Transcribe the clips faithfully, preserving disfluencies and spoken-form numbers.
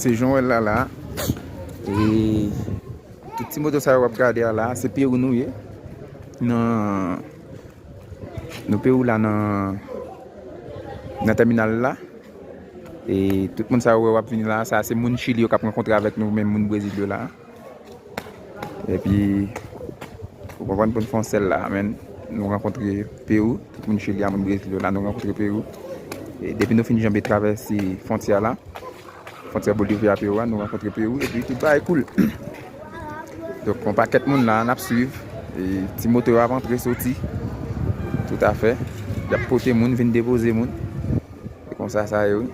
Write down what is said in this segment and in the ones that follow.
Se jan w wè l la la. E tout ti moto sa yo w ap gade a la, se Perou nou ye. Nan, nou Perou la nan, nan tèminal la. E tout moun sa yo wè w ap vini la, sa se moun Chili yo k ap rankontre avèk nou, menm moun Brezil yo la. Epi, ou konprann, pou n fè yon sèl la, men nou rankontre Perou, tout moun Chili a, moun Brezil yo la, nou rankontre Perou. E depi nou fin janbe travèse fwontyè la, fwontyè Bolivya Perou a, nou rankontre Perou, epi tout bagay cool. Donk, yon pakèt moun la, n ap swiv. E ti moto yo ap antre, soti. Toutafè. Y ap pote moun, vin depoze moun. Se konsa sa ye, wi.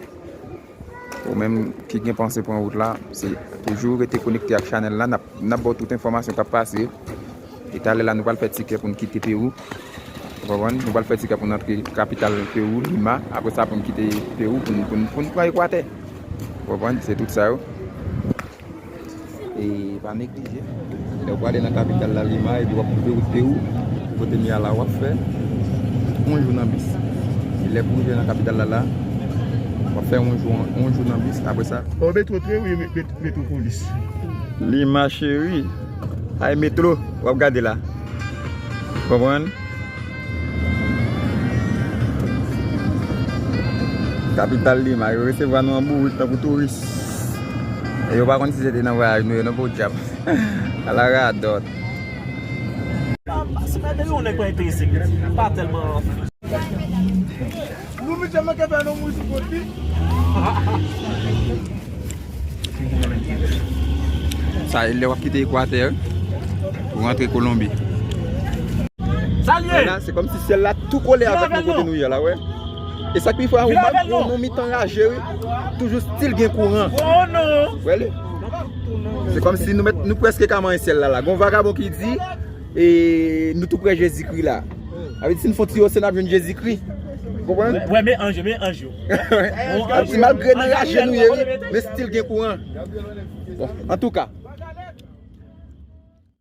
Ou menm ki gen panse pran wout la, se toujou rete konekte ak chanèl la. N ap, n ap ba w tout enfòmasyon k ap pase. E talè la, nou pral fè tikè pou n kite Perou. Ou konprann? Nou pral fè tikè pou n antre kapital Perou, Lima. Apre sa, pou n kite Perou, pou n, pou n, pou n pran Ekwatè. Ou konprann? Se tout sa yo. E pa neglije. Lè w prale nan kapital la, Lima, epi w ap koupe wout Perou, kote m ye a la, w ap fè yon jou nan bis. E lè pou w rive nan kapital la, la, w ap fè yon jou, yon jou nan bis. Apre sa, o, Metro Trè, wi, Met-, Met-, Metropolis. Lima cheri. Ay, Metro, w ap gade la. Konprann? Kapital Lima, yo resevwa nou an bourik tankou touris. E yo pa konn si se te nan vwayaj nou ye, non, podyab. Ala radòt. Si mwen te yon nèg pa enterese, pa tèlman. Nou met tèlman ke fè nou mouzi poti. Sa e lè w ap kite Ekwatè pou rantre Kolonbi. Sa l ye? La, se kòmsi syèl la tou kole avèk nou kote nou ye la, wè. E sa k pi fre a, ou menm, ou nan mitan raje, wi. Toujou still gen kouran. Oh non! Wè li? Se kòmsi nou mèt, nou prèske ka manyen syèl la, la. Gon vagabon ki di, e nou tou prè Jezikri la. Sa vle di, si n fè yon ti wòse, n ap jwenn Jezikri. Konprann? Wè, men anj yo, men anj yo. Sa vle di, malgre nan raje nou ye, wi, men still gen kouran. Bon, antouka.